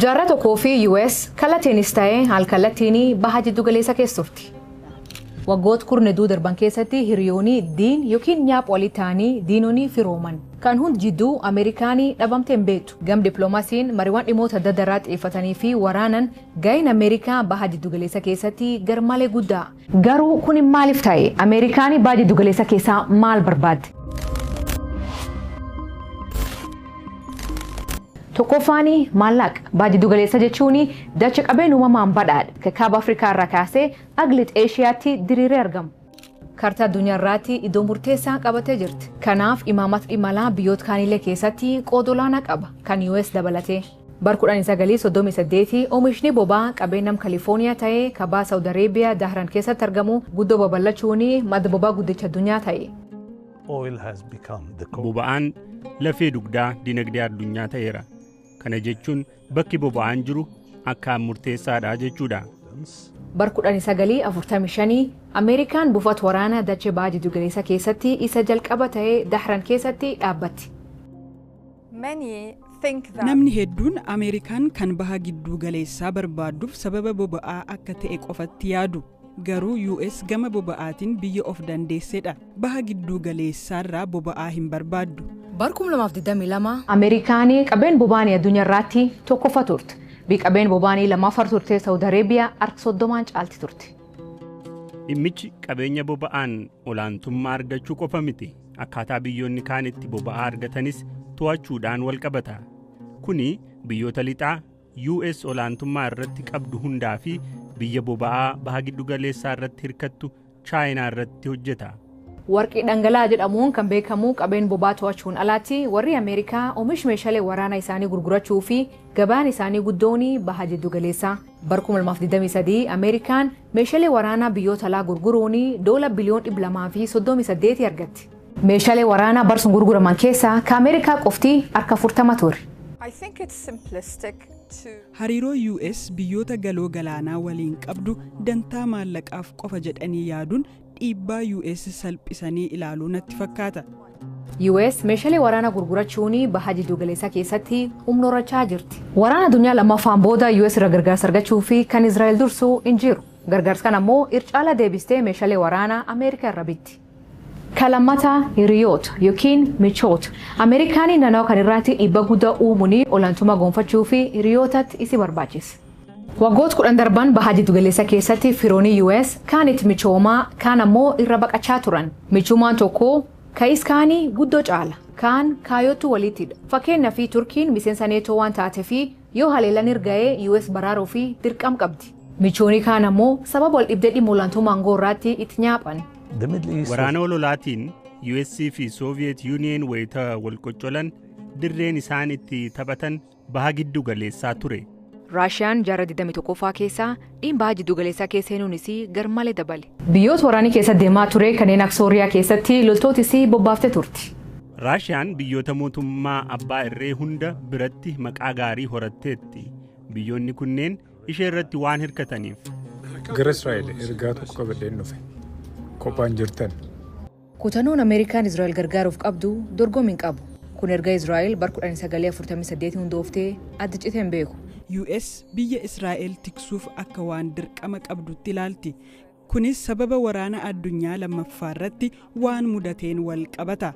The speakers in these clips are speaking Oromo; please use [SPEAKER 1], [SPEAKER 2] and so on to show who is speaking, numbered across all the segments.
[SPEAKER 1] Jaarraa tokkoo fi US kallattiinis ta'ee al-kallattiin baha jiddu galeessa keessa turti. Waggoota kurneduu darban keessatti hiriyoonni diin yookiin nyaapha walii ta'anii diinonni firooman. Kan hundi jidduu Ameerikaanii dhabamtee hin beektu. Gam dippiloomaasiin mariiwwan dhimmoota adda addaa xiyyeeffatanii fi waraanan gaheen Ameerikaa baha jiddu galeessa keessatti garmalee guddaa. Garuu kun maaliif ta'e? Ameerikaanii baha jiddu galeessa keessaa maal barbaadde? Tokkoffaan maallaqa. Baha jiddu galeessa jechuun dacha qabeen uumamaan badhaadha. Kaaba Afrikaa irraa kaasee Agliit Eeshiyaatti diriiree argama. Kaartaa addunyaa irratti iddoo murteessaa qabatee jirti. Kanaaf imaamata imalaa biyyoota kaanilee keessatti qooda olaanaa qaba. Kan US dabalatee. Bara 1938 oomishni boba'aa qabeenyam Kalifoorniyaa ta'ee kabaa Saawud Areebiyaa Dahran keessatti argamu guddoo babal'achuun madda boba'aa guddicha addunyaa ta'e.
[SPEAKER 2] Boba'aan lafee dugdaa dinagdee addunyaa ta'eera. Kana jechuun bakki boba'aan jiru akkaan murteessaadha jechuudha.
[SPEAKER 1] Bara 1945 Ameerikaan buufata waraanaa dachee baha jiddu galeessa keessatti isa jalqaba ta'ee Dahran keessatti dhaabbatti.
[SPEAKER 3] Namni hedduun Ameerikaan kan baha gidduu galeessaa barbaadduuf sababa boba'aa akka ta'e qofatti yaadu. Garuu US gama boba'aatiin biyya of dandeessedha. Baha gidduu galeessaarraa boba'aa hin barbaaddu.
[SPEAKER 1] Bara 2022 Ameerikaan qabeen boba'anii addunyaa irratti tokkoffaa turte. Biyyi qabeen boba'anii lammaffaa turte Saawud Areebiyaa harka 30 caalti turte.
[SPEAKER 2] Dhimmichi qabeenya boba'aan olaantummaa argachuu qofa miti. Akkaataa biyyoonni kaan itti boba'aa argatanis to'achuudhaan wal qabata. Kuni biyyoota lixaa US olaantummaa irratti qabdu hundaa fi biyya boba'aa baha giddu galeessaa irratti hirkattu Chaayinaa irratti hojjeta.
[SPEAKER 1] Warqii dhangala'aa jedhamuun kan beekamu qabeen boba'aa to'achuun alaatti warri Ameerikaa oomisha meeshaalee waraanaa isaanii gurgurachuu fi gabaan isaanii guddoon baha jiddu galeessaa. Bara 2023 Ameerikaan meeshaalee waraanaa biyyoota alaa gurguruun doola biliyoon 238 argatti. Meeshaalee waraanaa barsuun gurguraman keessaa ka Ameerikaa qofti harka 40 ture.
[SPEAKER 3] Hariiroo US biyyoota galoo galaanaa waliin qabdu dantaa maallaqaaf qofa jedhanii yaaduun dhiibbaa US salphisanii ilaaluu natti fakkaata.
[SPEAKER 1] US meeshaalee waraanaa gurgurachuun baha jiddu galeessaa keessatti humna horachaa jirti. Waraana addunyaa lammaffaan booda US irraa gargaarsa argachuu fi kan Israa'el dursuu hin jiru. Gargaarsa kana immoo ircaala deebistee meeshaalee waraanaa Ameerikaa irra bitti. Kalammata hiriyoota yookiin michoota. Ameerikaan naannoo kan irratti dhiibbaa guddaa uumuun olaantummaa gonfachuu fi hiriyootatti isi barbaachisa. Waggoota 10 darban baha jiddu galeessa keessatti firoonni US kaan itti michoomaa kaan ammoo irra baqachaa turan. Michummaan tokko ka'is kaanii guddoo caala. Kaan kaayootu walittidha. Fakkeenyaaf Turkiin miseensa neetoo waan taateef yoo haleelan erga'ee US baraaruu fi dirqam qabdi. Michoonni kaan ammoo sababa wal dhibdee dhimma olaantummaa aangoo irratti itti nyaaphan.
[SPEAKER 2] Waraana ololaatiin US fi Soviet Union wayita wal qoccolan dirreen isaan itti taphatan baha giddu galeessaa ture.
[SPEAKER 1] Raashiyaan jaarraa 21ffaa keessaa dhimma baha jiddu galeessaa keessa seenuunis garmalee dabale. Biyyoota waraanii keessa deemaa ture kanneen akka Sooriyaa keessatti loltootis bobbaaftee turti.
[SPEAKER 2] Raashiyaan biyyoota mootummaa abbaa irree hunda biratti maqaa gaarii horatteetti. Biyyoonni kunneen ishee irratti waan hirkataniif.
[SPEAKER 4] Gara Israa'el ergaa tokko qabadheen dhufe. Qophaan jirtan.
[SPEAKER 1] Kutannoon Ameerikaan Israa'el gargaaruuf qabdu dorgommii hin qabu. Kun erga Israa'el bara 1948 hundooftee adda citee hin beeku.
[SPEAKER 3] US biyya Israa'el tiksuuf akka waan dirqama qabdutti ilaalti. Kunis sababa waraana addunyaa lammaffaa irratti waan mudateen wal qabata.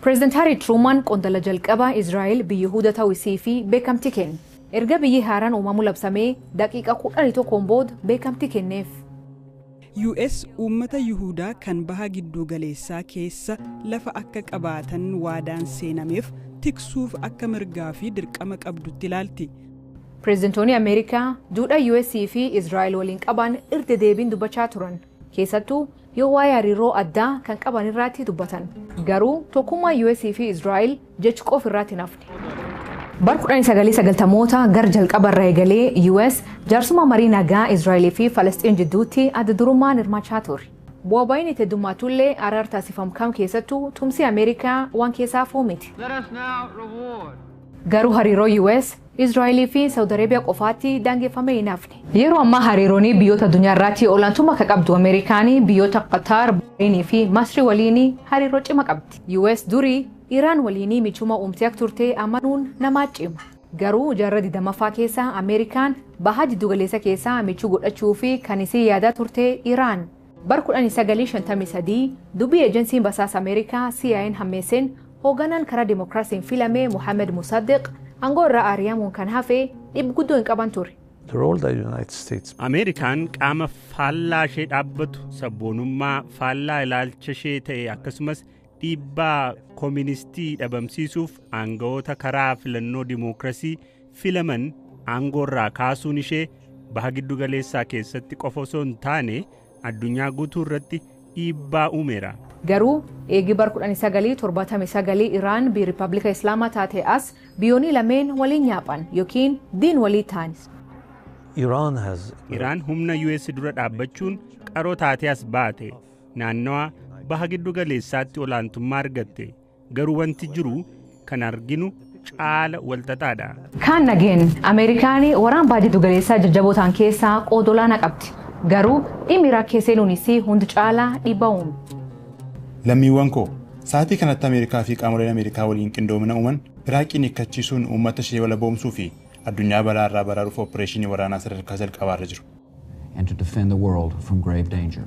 [SPEAKER 1] Pireezidaant Harry Truman qondaala jalqabaa Israa'el biyya Yihuudaa ta'uu isii fi beekamtii kenne. Erga biyyi haaraan uumamuu labsamee daqiiqa 11 booda beekamtii kenneef.
[SPEAKER 3] US uummata Yihuudaa kan baha gidduu galeessaa keessa lafa akka qabaatan waadaan seenameef tiksuuf akka mirgaa fi dirqama qabdutti ilaalti.
[SPEAKER 1] Pireezidantoonni Ameerikaa duudhaa US fi Israa'el waliin qaban irra deebiin dubbachaa turan. Keessattuu yoo waa'ee hariiroo addaa kan qaban irratti dubbatan. Garuu tokkummaa US fi Israa'el jechi qofa irratti hin hafne. Bara 1990moota gara jalqaba irraa eegalee US jaarsummaa marii nagaa Israa'el fi Falasxiin jidduutti adda durummaan hirmaachaa ture. Bu'aa ba'iin itti heddummaatullee araara taasifamu kam keessattuu tumsi Ameerikaa waan keessaa miti. Garuu hariiroo US, Israa'elii fi Saawud Areebiyaa qofaatti daangeffamee hin hafne. Yeroo ammaa hariiroon biyyoota addunyaa irratti olaantummaa akka qabdu Ameerikaan biyyoota Qatar, Bahrein fi Masrii waliin hariiroo cimaa qabdi. US durii Iraan waliin michummaa uumtee akka turte amanuun namaa cima. Garuu jaarraa 20ffaa keessa Ameerikaan baha jiddugaleessa keessaa michuu godhachuu fi kan isii yaadaa turte Iraan. Bar 1953 dubbii eejensiin basaasa Ameerikaa CIA'n hammeesseen hoogganaan karaa dimookiraasiin filame Mohaammed Musaddiq aangoo irraa ari'amuun kan hafe dhibbi guddoo hin qaban ture.
[SPEAKER 5] The role that the United States
[SPEAKER 2] Ameerikaan qaama faallaa ishee dhaabbatu, sabboonummaa faallaa ilaalcha ishee ta'e, akkasumas dhiibbaa kooministii dhabamsiisuuf aangawoota karaa filannoo dimookiraasii filaman aangoo irraa kaasuun ishee baha giddugaleessaa keessatti qofa osoo hin taane addunyaa guutuu irratti dhiibbaa uumeera.
[SPEAKER 1] Garuu eegi bar 1979 Iraan biyya Riippaabilika Islaamaa taate as biyyoonni lameen waliin nyaaphan yookiin diin walii ta'an.
[SPEAKER 5] Iran has
[SPEAKER 2] Iraan humna US dura dhaabbachuun qaroo taatee as baate, naannawa baha giddu galeessaatti olaantummaa argatte. Garuu wanti jiru kan arginu caala walxaxaadha.
[SPEAKER 1] Kaan nageen Ameerikaan waraan baha jiddu galeessaa jajjaboo ta'an keessaa qooda olaanaa qabdi. Garuu dhimmi Iraak seenuunis hundi caalaa dhiibbaa uume.
[SPEAKER 6] Lammiiwwan koo, sa'aatii kanatti Ameerikaa fi qaamoleen Ameerikaa waliin qindoomina uuman Iraaqiin hiikkachiisuun uummata ishee walaboomsuu fi addunyaa balaa irraa baraaruuf opereeshinii waraanaa sadarkaa jalqabaarra jiru.
[SPEAKER 7] And to defend the world from grave danger.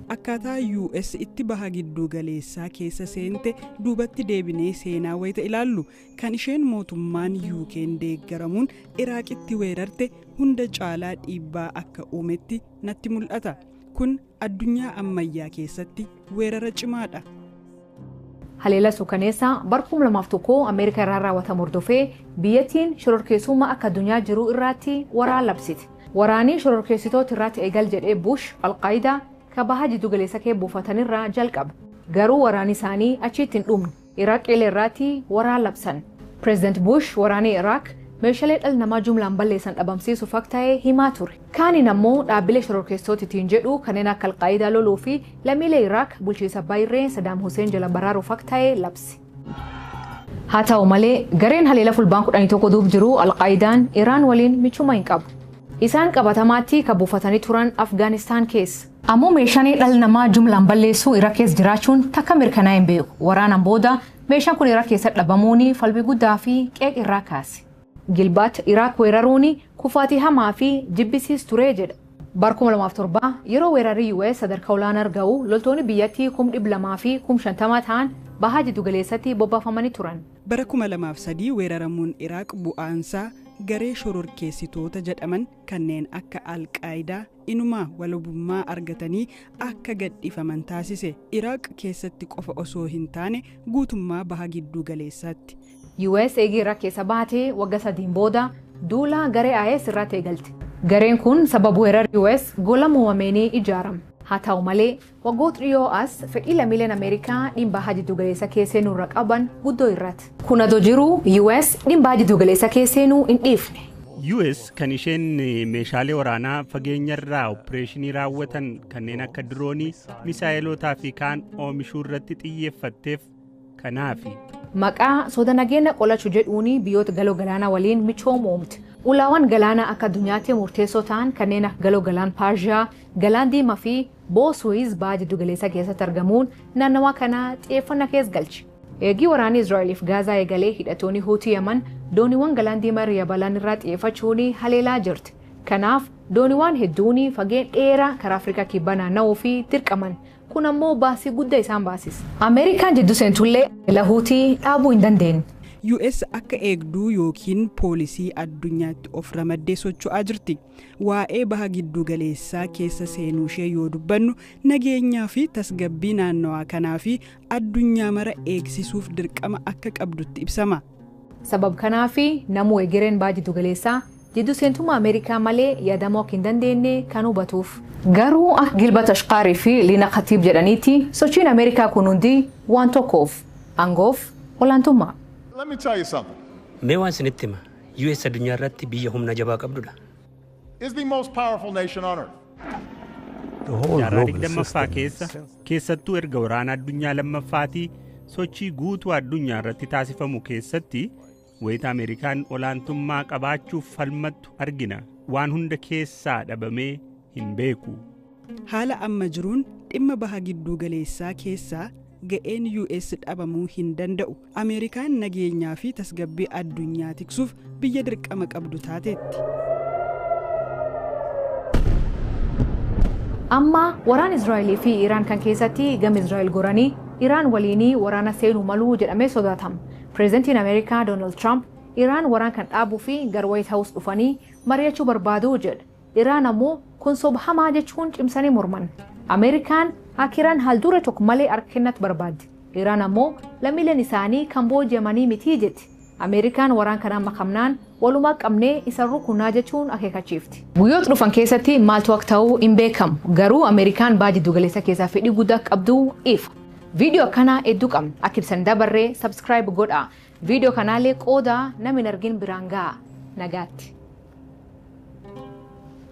[SPEAKER 3] Akkaataa US itti baha gidduu galeessaa keessa seente duubatti deebinee seenaa wayita ilaallu, kan isheen mootummaan UK'n deeggaramuun Iraaqitti weerarte hunda caalaa dhiibbaa akka uumetti natti mul'ata. Kun addunyaa ammayyaa keessatti weerara cimaadha.
[SPEAKER 1] Haleela suukaneessaa bar 2001 Ameerikaa irraa raawwatamu hordofee biyyattiin shororkeessummaa akka addunyaa jiru irratti waraana labsite. Waraanni shororkeessitoota irratti eegal jedhee Bush Alqaayidaa ka baha jiddu galeessa kee buufatanirraa jalqaba. Garuu waraanni isaanii achitti hin dhumne. Iraaq irratti waraana labsan. Pireezidant Bush waraanni Iraaq meeshaalee dhala namaa jumlaan balleessan dhabamsiisuuf akka ta'e himaa ture. Kaaniin ammoo dhaabbilee shororkeessitootiin jedhu kanneen akka Alqaayidaa loluu fi lammiilee Iraaq bulchiinsa baay'ee Sadaam Hussein jala baraaruuf akka ta'e labse. Haa ta'u malee, gareen haleela fulbaan 11 duub jiru Alqaayidaan Iraan waliin michuma hin qabu. Isaan qabatamaatti kan buufatanii turan Afgaanistaan keessa. Ammoo meeshaan dhala namaa jumlaan balleessuu Iraaq keessa jiraachuun takka mirkanaa'e hin beeku. Waraanaan booda meeshaan kun Iraaq keessatti dhabamuun falmii guddaa fi qeeq irraa kaase. Gilbaat Iraaq weeraruun kufaatii hamaa fi jibbisiis ture jedha. Bar 2007 yeroo weerarri US sadarkaa olaanaa argamu loltoonni biyyattii 250,000 ta'an baha jiddu galeessatti bobbaafamanii turan.
[SPEAKER 3] Bara 2003 weeraramuun Iraaq bu'aansaa garee shororkeessitoota jedhaman kanneen akka Alqaayidaa inumaa walabummaa argatanii akka gadhiifaman taasise. Iraaq keessatti qofa osoo hin taane guutummaa baha gidduu galeessaatti.
[SPEAKER 1] US eegii Iraaq keessa baatee waggaa 3n booda duula garee IS irratti eegalte. Gareen kun sababa weerarri US gola muumameenii ijaarame. Haa ta'u malee, waggoota dhiyoo as fedhii lammiileen Ameerikaa dhimma baha jiddu galeessa keesseenuu irra qaban guddoo irratti. Kun adoo jiru US dhimma baha jiddu galeessa keesseenuu hin dhiifne.
[SPEAKER 2] US kan isheen meeshaalee waraanaa fageenyarraa opereeshinii raawwatan kanneen akka diroonii, misaayilotaa fi kaan oomishuu irratti xiyyeeffatteef kanaafi.
[SPEAKER 1] Maqaa soda nageenya qolachuu jedhuun biyyoota galoo galaanaa waliin michooma uumte. Ulaawwan galaanaa akka addunyaatti murteessoo ta'an kanneen akka galoo galaan Paashiyaa, Galaan Diimaa fi Boosuwiz baha jiddu galeessa keessatti argamuun naannawaa kanaa xiyyeeffannaa keessa galche. Eegii waraanni Israa'eliif Gaazaa eegalee hidhattoonni Huutii Yaman dooniiwwan galaan diimaa yabalaan irraa xiyyeeffachuun haleelaa jirti. Kanaaf dooniiwwan hedduun fageen dheeraa karaa Afrikaa kibbaa naanna'uu fi dirqaman. Kun ammoo baasii guddaa isaan baasisa. Ameerikaan jidduu seentullee Huutii dhaabuu hin dandeenye.
[SPEAKER 3] US akka eegduu yookiin poolisii addunyaatti of ramaddee socho'aa jirti. Waa'ee baha gidduu galeessaa keessa seenuu ishee yoo dubbannu, nageenyaa fi tasgabbii naannawaa kanaa fi addunyaa mara eegsisuuf dirqama akka qabdutti ibsama.
[SPEAKER 1] Sabab kanaaf namuu egereen baha jiddu galeessaa jiddu seentummaa Ameerikaa malee yaadamuu akka hin dandeenye kan hubatuuf. Garuu akka Gilbert Ashqaarii fi Liina Khatiib jedhaniitti, sochiin Ameerikaa kun hundi waan tokkoof: aangoof olaantummaa.
[SPEAKER 8] Let me tell you something.
[SPEAKER 9] Mee waan isinitti hima. US addunyaa irratti biyya humna jabaa qabdudha.
[SPEAKER 8] Is the most powerful nation on earth.
[SPEAKER 5] The whole
[SPEAKER 2] Jaarraa
[SPEAKER 5] global
[SPEAKER 2] 20ffaa
[SPEAKER 5] system
[SPEAKER 2] keessa, keessattuu erga waraana addunyaa lammaffaatii, sochii guutuu addunyaa irratti taasifamu keessatti wayita Ameerikaan olaantummaa qabaachuuf falmattu argina. Waan hunda keessaa dhabamee hin beeku.
[SPEAKER 3] Haala amma jiruun dhimma baha gidduu galeessaa keessaa Ga'een US dhabamuu hin danda'u. Ameerikaan nageenyaa fi tasgabbii addunyaa tiksuuf biyya dirqama qabdu taateetti.
[SPEAKER 1] Amma waraan Israa'elii fi Iraan kan keessatti gama Israa'el goranii Iraan waliinii waraana seenuu maluu jedhamee sodaatama. Pireezidantiin Ameerikaa Doonaald Tiraamp Iraan waraan kan dhaabuu fi gara White House dhufanii mari'achuu barbaadu jedha. Iraan ammoo kun soba hamaa jechuun cimsanii morman. Ameerikaan akka Iraan haal-dura tokko malee harka kennatu barbaaddi. Iraan ammoo lammiileen isaanii kan booji'amanii mitii jetti. Ameerikaan waraan kanaan makamnaan walumaa qabnee isa rukunaa jechuun akeekachiifti. Guyyoota dhufan keessatti maaltu akka ta'u hin beekamu. Garuu Ameerikaan baha jiddugaleessa keessaa fedhii guddaa qabdu ifa. Viidiyoo akkanaa hedduu qabna. Akka ibsan dabarree subscribe godhaa. Viidiyoo kanaallee qoodaa namni hin argin biraan ga'a. Nagaatti.